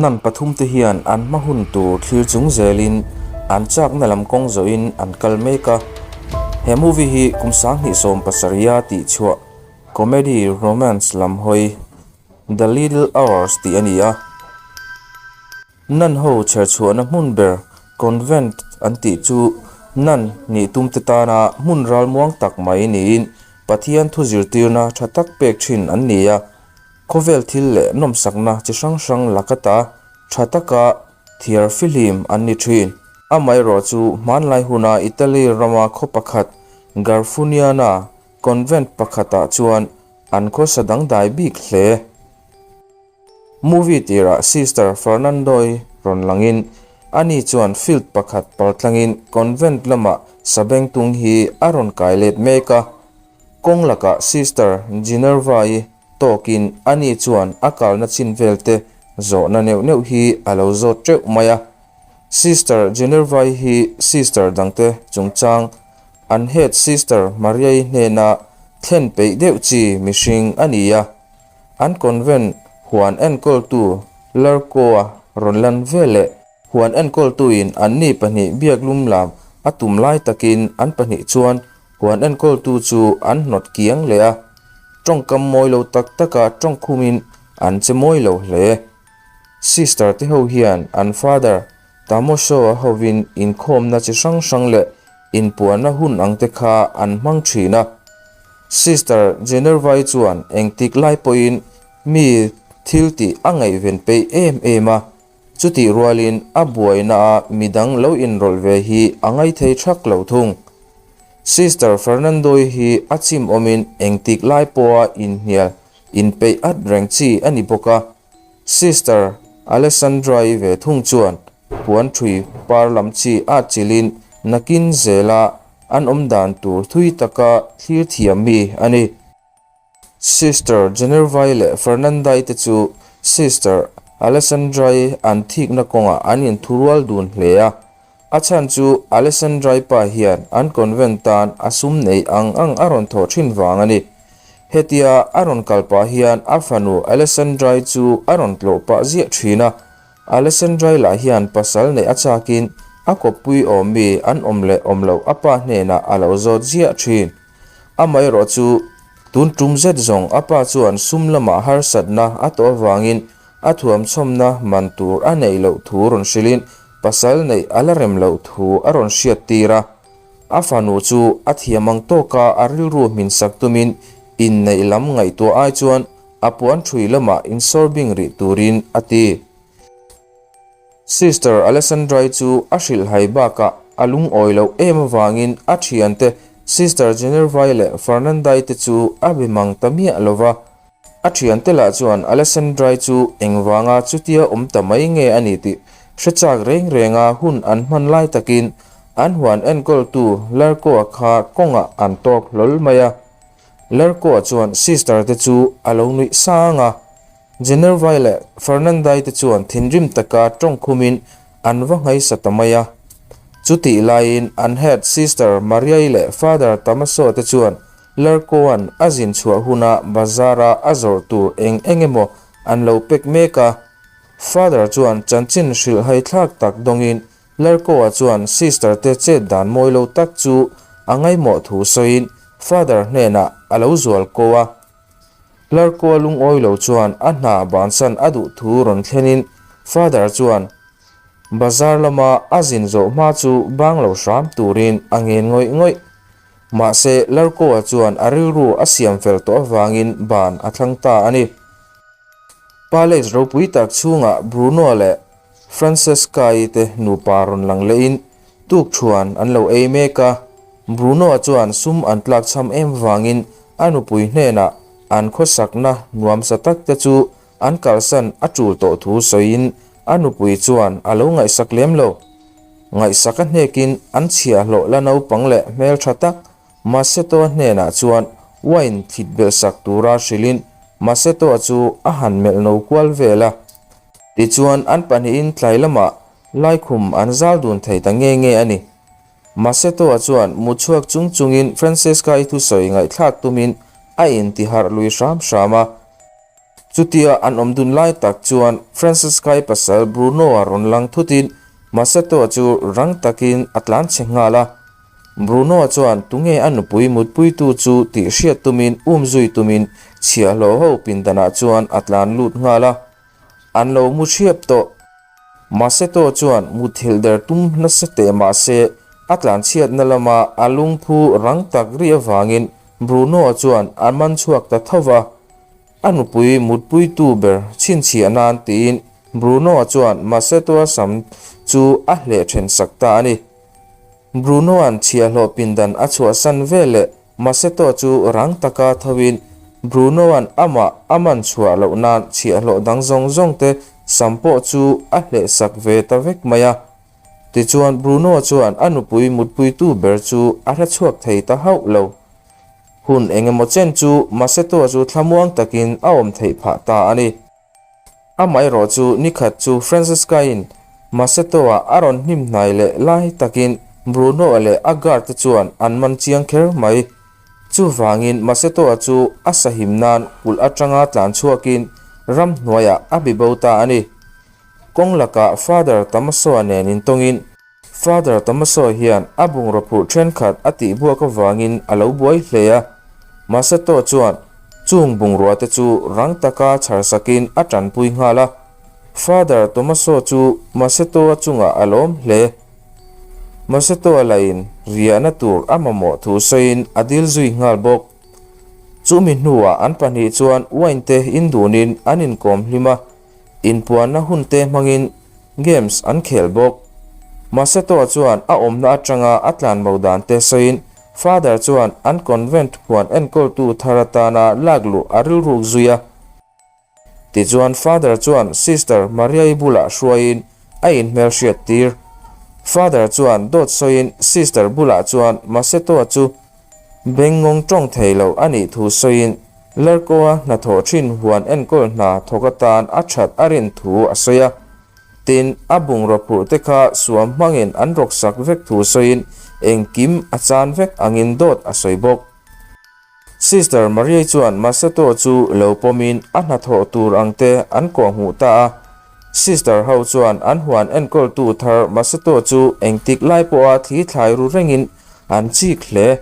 Nun pathumte hian an hma hun tur thlir chung zelin an chakna lam kawng zawhin an kal mek a. He movie hi kum 2017 a tihchhuah comedy romance lam hawi The Little Hours tih a ni a. Nun ho chherchhuahna hmun ber convent an tih chu nun nih tumte tana hmun ralmuang tak mai niin Pathian thu zirtirna tha tak pek thin an ni a. Khawvel thil leh nawmsakna chi hrang hrang lakata tha taka thiar fihlim an ni thin. Amaherawhchu hmanlai huna Italy rama khaw pakhat Garfuniana convent pakhatah chuan an khawsa dangdai bik hle. Movie tirah Sister Fernando-i rawn langin ani chuan field pakhat paltlangin convent lamah sabengtung hi a rawn kai let mek a. Kawng lakah Sister Ginerva-i tawkin ani chuan a kalna chin velte zawhna neuh neuh hi a lo zawt teuh mai a. Sister Ginerva-i hi sister dangte chungchang an head Sister Maria-i hnena thlen peih deuh chi mihring a ni a. An convent huan enkawltu Larko-a rawn lan ve leh huan enkawltuin anni pahnih biaklum lam a tum lai takin an pahnih chuan huan enkawltu chu an hnawt kiang leh a, tawngkam mawi lo tak taka tawngkhumin an che mawi lo hle. Sister te ho hian an father Tamoso-a hovin inkhawmna chi hrang hrang leh inpuanna hun ang te kha an hmang thin a. Sister Generva-i chuan engtik lai pawhin mi thil tih a ngaihven peih em em a, chutih rualin a buaina-a midang lo inrawlh ve hi a ngaithei thak lo thung. Sister Fernando-i hi a chim awmin engtik lai pawha inhnial inpeih at reng chi a ni bawk a. Sister Alessandra-i ve thung chuan puan ṭhui par lam chi a chilhin nakin zela an awm dan tur thui taka thlir thiam mi a ni. Sister Generva-i leh Fernanda-i te chu Sister Alessandra-i an thikna kawngah an inthurual dun hle a. A chhan chu Alessandrai pa hian an convent tan a sum nei ang ang a rawn thawh thin vang a ni. Hetia a rawn kal pah hian a fanu Alessandrai chu a rawn tlawh pah ziah thin a. Alessandrai lah hian pasal neih a chakin a kawppui awm mi an awm leh awm loh a pa hnenah a lo zawt ziah thin. Amaherawh chu tun tum zet zawng a pa chuan sum lamah harsatna a tawh avangin A thuamchhawmna man tur a neih loh thu rawn hrilhin pasal neih a la rem loh thu a rawn hriat tir a. A fanu chu a thiam ang tawka a rilru hminsak tumin inneih lam ngaihtuah ai chuan a puan ṭhui lamah insawrbing rih turin a ti. Sister Alessandra-i chu a hrilhhai bakah a lungawi loh em avangin a thiante Sister Generva-i leh Fernanda-i te chu a be mang ta miah lo va. A thiante lah chuan Alessandra-i chu engvanga chutia awm ta mai nge a ni tih hre chak reng renga hun an hman lai takin an huan enkawltu Larko-a kha kawngah an tawk hlawl mai a. Larko-a chuan sister te chu a lo nuih sang a. Generva-i leh Fernanda-i te chuan thinrim taka tawngkhumin an va nghaisa ta mai a. Chutih laiin an head sister Maria-i leh Father Tamaso te chuan Larkoa'n a zin chhuah huna bazar-a a zawrh tur eng eng emaw an lo pek mek a. Father chuan chanchin hrilhhai thlak tak dawngin Larkoa chuan sister te chet dan mawi lo tak chu a ngaihmawh thu sawiin Father hnenah a lo zual ko a. Larkoa lungawi lo chuan a hna bansan a duh thu rawn thlenin Father chuan bazar lama a zin zawh hma chu bang lo hram turin a ngen ngawih ngawih. Mahse, Larko-a chuan a rilru a siam fel tawh avangin ban a thlang ta a ni. Palace ropui tak chhungah Bruno-a leh Francesca-i te nupa rawn lang lehin tukṭhuan an lo ei mek a. Bruno-a chuan sum an tlakchham em vangin a nupui hnenah an khawsakna nuamsa tak te chu an kalsan a ṭul tawh thu sawiin a nupui chuan a lo ngaihsak lem lo. Ngaihsak a hnekin an chhiahhlawh la naupang leh hmeltha tak Maseto-a hnenah chuan wine thlit belhsak tura hrilhin Maseto-a chu a han melh no kual vel a. Tichuan an pahnihin tlai lamah laikhum an zal dun thei ta nge nge a ni. Maseto-a chuan mu chhuak chung chungin Francesca-i thusawi ngaihthlak tumin a intiharh lui hram hram a. Chutia an awm dun lai tak chuan Francesca-i pasal Bruno-a rawn lang thutin Masetto-a chu rang takin a tlan chhe nghal a. Bruno-a chuan tunge a nupui mutpuitu chu tih hriat tumin um zui tumin chhiahhlawh ho pindanah chuan a tlan lut nghal a. An lo mu hriap tawh. Maseto chuan muthilh der tum nasa teh mah se a tlanchhiatna lama a lungphu rang tak rih avangin Bruno-a chuan a man chhuak ta tho va. A nupui mutpuitu ber chhinchhiah nan tiin Bruno-a chuan Maseto-a sam chu a hleh then sak ta a ni. Bruno-a'n chhiahhlawh pindan a chhuahsan veleh Maseto chu rang taka thoin Bruno-a'n amah a man chhuah loh nan chhiahhlawh dang zawng zawng te sam pawh chu a hleh sak ve ta vek mai a. Tichuan Bruno chuan a nupui mutpuitu ber chu a hre chhuak thei ta hauh lo. Hun eng emaw chen chu Maseto chu thlamuang takin a awm theih phah ta a ni. Amaherawh chu nikhat chu Francesca-in Maceto-a a rawn hnim hnai leh lai takin Bruno-a leh a guard te chuan an man chiang kher mai. Chuvangin Maceto-a chu a sahim nan kulh atanga tlan chhuakin ramhnuaiah a bibo ta a ni. Kawng lakah Father Tamaso-a nen intawngin Father Tommaso hian a bungraw phurh thenkhat a tih buak avangin a lo buai hle a, Masetto chuan chung bungrua te chu rang taka chhar sakin a tanpui nghal a. Father Tommaso chu Masetto-a chungah a lawm hle. Masetto-a lahin riahna tur a mamawh thu sawiin a dil zui nghal bawk. Chumi hnuah an pahnih chuan wine te indunin an inkawm hlim a. Inpuanna hunte hmangin games an khel bawk. Maseto chuan a awmna atanga a tlanbo dante sawiin Father chuan an convent huan enkawltu thar atana lak luh a rilruk zui a. Tichuan Father chuan Sister Maria-i bulah hruaiin a inhmelhriat tir. Father chuan dawt sawiin Sister bulah chuan Maseto chu Bengngawng tawng thei lo a nih thu sawiin Lerko-a hnathawh thin huan enkawl hna thawk atan a that a rin thu a sawi a. Tin, a bungraw phurh te kha suam hmangin an rawksak vek thu sawiin engkim a chan vek angin dawt a sawi bawk. Sister Maria-i chuan Maseto chu lo pawmin a hnathawh tur ang te an kawhhmuh ta a. Sister ho chuan an huan enkawltu thar Maseto chu engtik lai pawha thli thlai ru rengin an chik hle.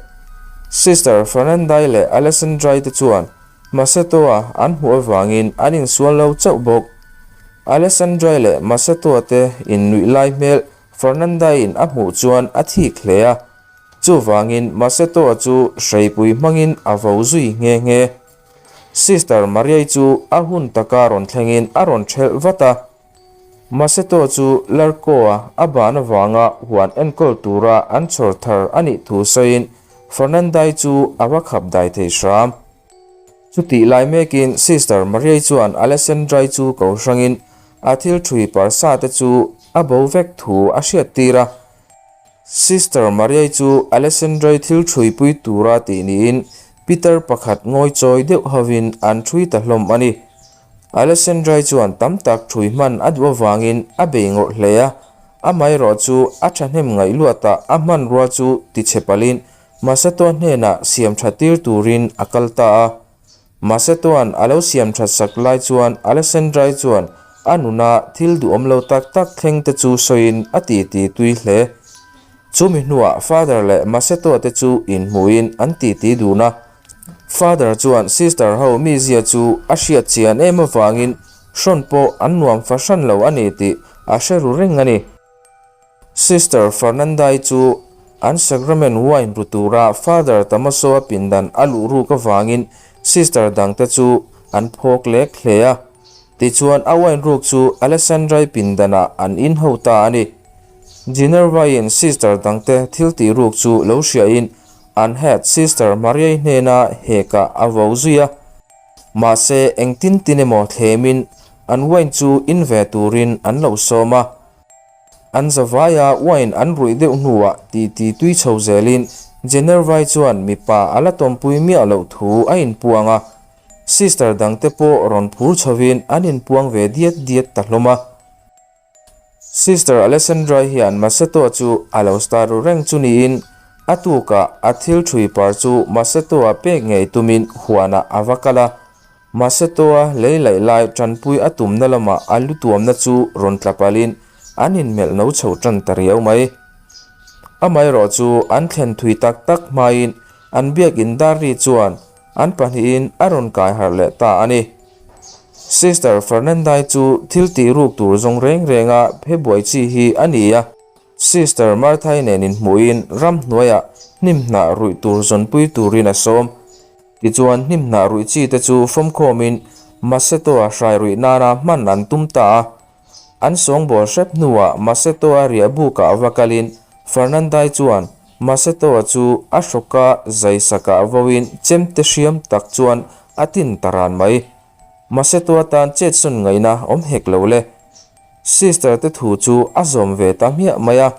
Sister Fernandai leh Alessandrai te chuan Maseto-a an hmuh avangin an insual lo chauh bawk. Alessandrai leh Maseto-a te innuih lai hmel Fernandai-in a hmuh chuan a thik hle a. Chuvangin Maseto-a chu hreipui hmangin a vo zui nghe nghe. Sister Maria-i chu a hun taka rawn thlengin a rawn ṭhelh vat a. Maseto chu Larko-a a ban avanga huan enkawl tura an chhawr thar a nih thu sawiin Fernandai chu a va khap dai thei hram. Chutih lai mekin Sister Maria-i chuan Alessandra-i chu ko hrangin a thil ṭhui parsa te chu a bo vek thu a hriattir a. Sister Maria-i chu Alessandra-i thil ṭhuipui tura tih niin Peter pakhat ngawichawi deuh hovin an ṭhui ta hlawm a ni. Alessandra-i chuan tam tak ṭhui hman a duh avangin a bei ngawrh hle a, amaherawh chu a ṭhahnem ngaih luatah a hmanrua chu tichhe palhin Maseto hnenah siam ṭha tir turin a kal ta a. Masetoa'n a lo siam ṭhat sak lai chuan Alessandra-i chuan a nuna thil duhawm lo tak tak thleng te chu sawiin a titi tui hle. Chumi hnuah Father leh Masetoa te chu inhmuhin an titi dun a. Father chuan sister ho mizia chu a hriat chian em avangin hrawn pawh an nuam fahran lo a ni tih a hre ru reng a ni. Sister Fernandai chu an sacrament wine ru tura Father Tamaso-a pindan a luh ruk avangin sister dangte chu an phawk lek hle a. Tichuan a wine ruk chu Alessandrai pindanah an in ho ta a ni. Ginerva-in sister dangte thil tih ruk chu lo hriain an head Sister Maria-i hnena hekah a vo zui a. Mahse engtin tin emaw thlemin an wine chu in ve turin an lo sawm a. An zavaia wine an ruih deuh hnuah titi tui chho zelin Genervai chuan mipa a la tawmpui miah loh thu a inpuang a, sister dangte pawh rawn phur chhovin an inpuang ve diat diat ta hlawm a. Sister Alessandra hian Maseto chu a lo star ru reng chu niin a tukah a thil ṭhui par chu Maseto-a pek ngei tumin huanah a va kal a. Maseto-a lei laih lai tanpui a tumna lamah a lu tuamna chu rawn tla palhin an inmelh no chho tan ta riau mai. Amaherawh chu an thlen thui tak tak hmain an biakin dar ri chuan an pahnihin a rawn kai harh leh ta a ni. Sister Fernandai chu thil tih ruk tur zawng reng renga phe buai chi hi a ni a. Sister Martha-i nen inhmuhin ramhnuaiah hnimhnah ruih tur zawnpui turin a sawm. Tichuan hnimhnah ruih chi te chu fawmkhawmin Maseto-a hrai ruih nana hman an tum ta a. An sawngbawl hrep hnuah Maseto-a riah bukah va kalin Fernandai chuan Maseto-a chu a hrawka zai sakah voin chemte hriam tak chuan a tin ta ran mai. Maseto-a tan chetsawn ngaihna awm hek lo le. Sister te thu chu a zawm ve ta hmiah mai a.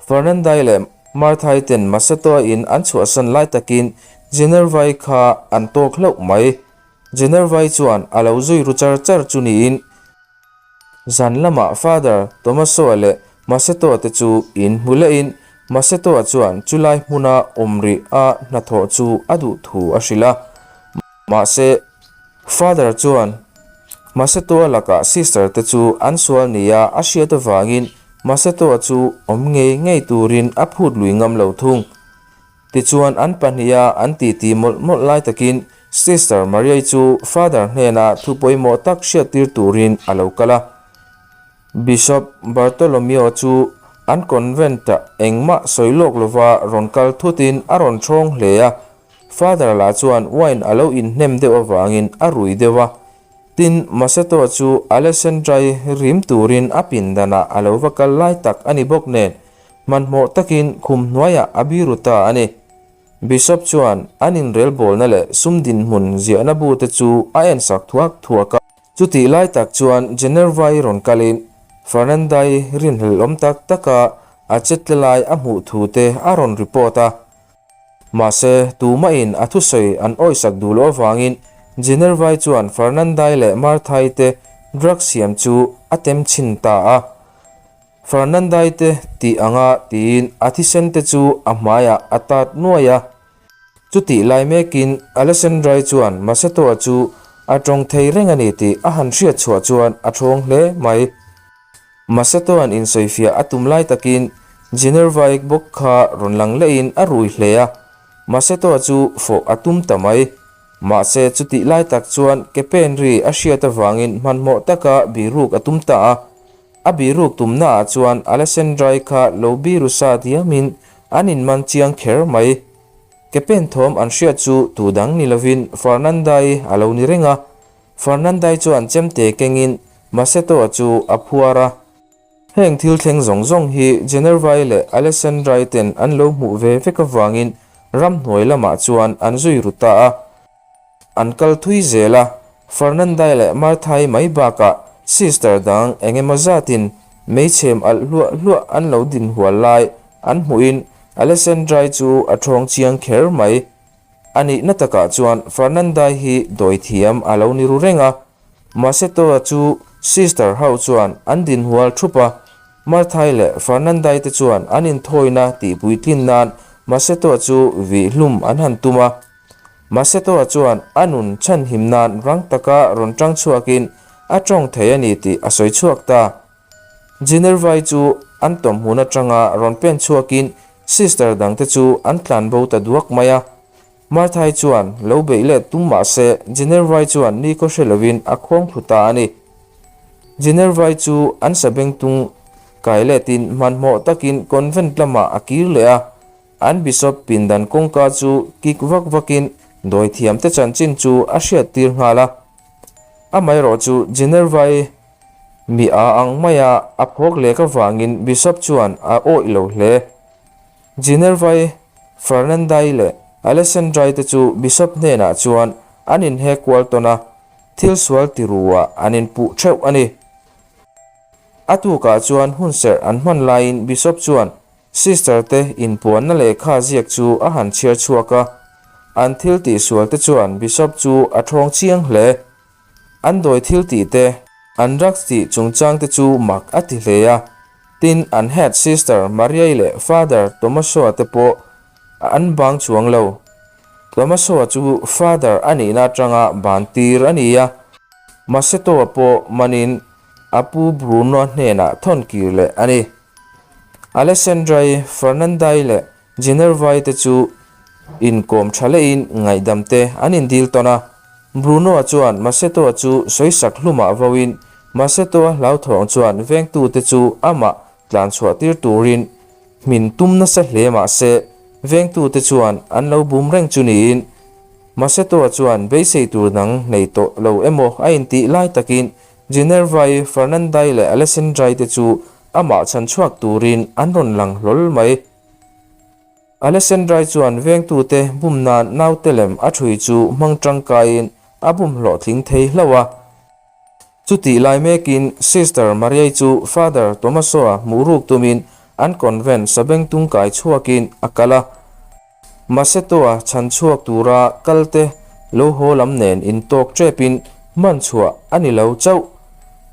Fernandai leh Marthai ten Maseto-a in an chhuahsan lai takin Genervai kha an tawk hlauh mai. Genervai chuan a lo zui ru char char chu niin Zan lamah Father Tomaso-a leh Maseto-a te chu in hmu lehin Maseto-a chuan chulai hmuna awm rih a hnathawh chu a duh thu a hrilh a. Mahse, Father chuan Maseto-a lakah sister te chu an sual nia a hriat avangin Maseto-a chu awm ngei ngei turin a phut lui ngam lo thung. Tichuan an pahniha an titi mawlh mawlh lai takin Sister Maria-i chu Father hnena thu pawimawh tak hriattir turin a lo kal a. Bishop Bartolomeo chu an convent-ah engmah sawi lawk lova rawn kal thutin a rawn ṭhawng hle a. Father lah chuan wine a lo inhnem deuh avangin a rui deuh a. Tin, Maseto chu Alessandra-i rim turin a pindanah a lo va kal lai tak a ni bawk nen, hmanhmawh takin khum hnuaiah a biru ta a ni. Bishop chuan an inrelbawlna leh sum dinhmun ziahna bute chu a ensak thuak thuak a. Chutih lai tak chuan Generva-i rawn kalin Fernanda-i rinhlelhawm tak taka a chetla lai a hmuh thu te a rawn report a. Mahse, tumahin a thusawi an awisak duh loh avangin Genervai chuan Fernandai leh Marthai te drug siam chu a tem chhin ta a. Fernandai te tih anga tiin a thisen te chu a hmaiah a tat nuai a. Chutih lai mekin Alessandrai chuan Maseto-a chu a tawng thei reng a ni tih a han hriat chhuah chuan a thawng hle mai. Maseto-a'n insawifiah a tum lai takin Genervaik bawk kha rawn lang lehin a rui hle a, Maseto-a chu fawh a tum ta mai. Mahse, chutih lai tak chuan ke pen ri a hriat avangin hmanhmawh taka biruk a tum ta a. A biruk tumnaah chuan Alessandrai kha lo biru sa diamin an inman chiang kher mai. Ke pen thawm an hriat chu tu dang ni lovin Fernandai a lo ni reng a. Fernandai chuan chemte kengin Maseto-a chu a phuar a. Heng thil thleng zawng zawng hi Genervai leh Alessandrai ten an lo hmuh ve vek avangin ramhnuai lamah chuan an zui ru ta a. An kal thui zel a, Fernandai leh Marthai mai bakah sister dang eng emaw zatin meichhem alh hluah hluah an lo din hual lai an hmuhin Alessandrai chu a ṭhawng chiang kher mai. A nihna takah chuan Fernandai hi dawithiam a lo ni ru reng a, Maseto-a chu sister ho chuan an dinhual thup a, Marthai leh Fernandai te chuan an inthawina tihpuitlin nan Maseto-a chu vih hlum an han tum a. Maseto-a chuan a nun chhanhim nan rang taka rawn tang chhuakin a tawng thei a ni tih a sawi chhuak ta. Genervai chu an tawm hmun atanga rawn pen chhuakin sister dangte chu an tlan bo ta duak mai a. Marthai chuan lo beih let tum mah se Genervai chuan ni khaw hre lovin a khuang thlu ta a ni. Genervai chu an sabengtung kai letin hmanhmawh takin convent lamah a kir leh a. An bishop pindan kawngka chu kik vak vakin dawithiamte chanchin chu a hriattir nghal a. Amaherawh chu Genervai Mi a ang maia a phawk lek avangin Bishop chuan a awih lo hle. Ginervai, Fernandai leh Alessandrai te chu Bishop hnenah chuan an inhe kual tawn a, thil sual ti ruah an inpuh theuh a ni. A tukah chuan hunserh an hman laiin Bishop chuan Sister te inpuanna lehkha ziak chu a han chhiar chhuak a, an thil tihsual te chuan Bishop chu a ṭhawng chiang hle. An dawi thil tih te, an drugs tih chungchang te chu mak a ti hle a. Tin, an head sister Mariai leh Father Tomaso-a te pawh an bang chuang lo. Tomaso-a chu Father a nihna atanga ban tir a ni a, Maceto-a pawh manin a pu Bruno-a hnenah thawn kir leh a ni. Alessandra-i, Fernanda-i leh Generva-i te chu inkawm tha lehin ngaihdam te an indil tawn a. Bruno-a chuan Maceto-a chu sawisak hlumah voin Maceto-a hlauthawng chuan vengtute chu amah tlan chhuah tir turin hmin tum nasa hle mah se vengtute chuan an lo bum reng chu niin Maceto-a chuan beisei tur dang nei tawh lo emaw a intih lai takin Generva-i, Fernanda-i leh Alessandra-i te chu amah chhan chhuak turin an rawn lang hlawl mai. Alessandra-i chuan vengtute bum nan naute lem a ṭhui chu hmang ṭangkaiin a bum hlawhtling thei hlauh a. Chutih lai mekin Sister Mariai chu Father Tomaso-a hmuh ruk tumin an convent sabengtung kai chhuakin a kal a. Maceto-a chhan chhuak tura kalte lo haw lam nen intawk ṭepin hman chhuah a ni lo chauh.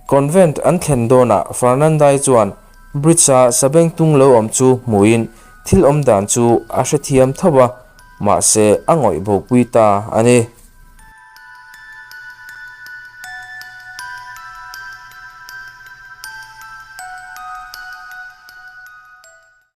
Convent an thlen dawnah Fernandai chuan bridge-a sabengtung lo awm chu hmuhin thil awm dan chu a hrethiam tho a, mahse a ngawih bopui ta a ni.